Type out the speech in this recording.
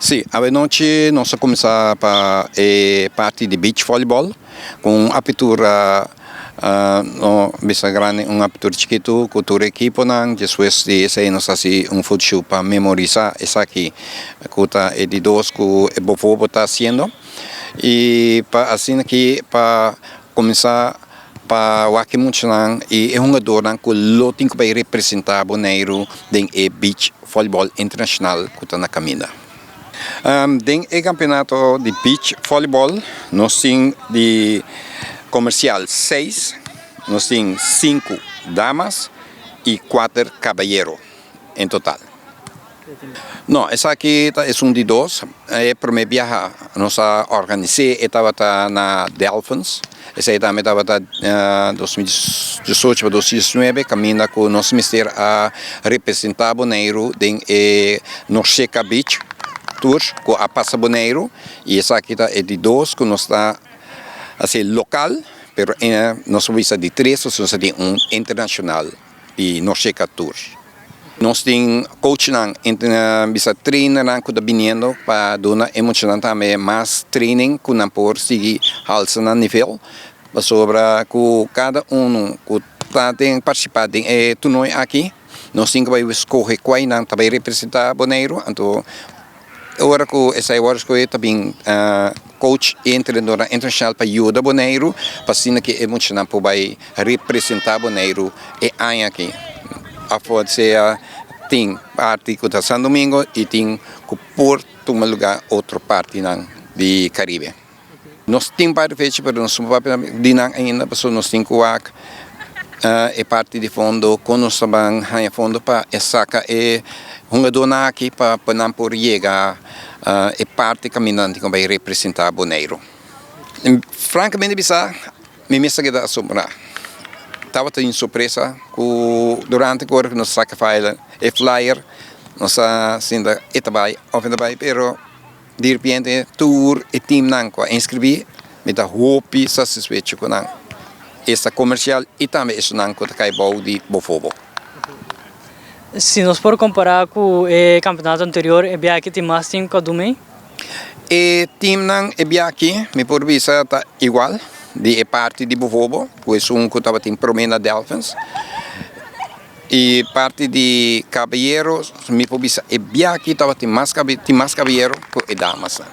Sí, awenochi nos a kuminsá pa e parti di beach volleyball ku un apertura no bisa grandi, un apertura chikitu ku tur ekiponan. Despues di esei nos a hasi un photoshoot pa memorisá esaki ku ta e di dos ku e Bovobo ta hasiendo i pa asina aki pa kuminsá pa wak e muchanan i e hungadornan ku lo tin ku bai representá Boneiru den e beach volleyball internashonal ku ta na kaminda. Den e kampeonato di beach volleyball nos tin di komersial seis, nos tin sinku damas i kuater kabayero en total. No, esaki ta esun di dos. E prome biaha nos a organis'é e tabata na Delfins. Esei tambe tabata 2018 pa 2019 kaminda ku nos mester a representá Boneiru den e Norseka Beach Tour ku a pasa Boneiru i esaki ta e di dos ku nos ta hasi lokal pero nos por bisa di tres pasobra nos a tin un internashonal di Norseka Tour. Nos tin coachnan, bisa trainernan ku ta biniendo pa duna e muchanan tambe mas training ku nan por sigui halsa nan nivel pasobra ku kada unu ku ta den partisipá den e toernooi aki nos tin ku bai skohe kual nan ta bai representá Boneiru anto Ora ku esei wòrdu skohé ta bin coach i entrenadornan internashonal pa yuda Boneiru pa asina ku e muchanan por bai representá Boneiru e aña aki. Afó sea tin parti ku ta San Domingo i tin ku por tuma lugá otro partinan di Karibe. Nos tin par di fecha pero nos no por papia di nan ainda pasobra nos tin ku wak e parti di fondo kon nos ta ban haña fondo pa e saka e hungadónan aki pa nan por yega e parti kaminda nan tin ku bai representá Boneiru. Frankamente bisa mi mes ta keda asombrá. Tabata un sorpresa ku durante ku ora ku nos a saka e flyer nos a sinta e ta bai òf e ta bai pero. Di repente tur e teamnan ku a inskribí mi ta hopi satisfecho ku nan. Esta komersial i tambe esunnan ku ta kai bou di Bofobo. Si nos por kompará ku e kampeonato anterior e biaha aki tin mas team ku a dumei? E teamnan e biaha aki mi por bisa ta igual di e parti di Bofobo ku esun ku tabatin promé na Delfins. E parti di kabayero mi por bisa e biaha aki tabatin mas tin mas kabayero ku e damasnan.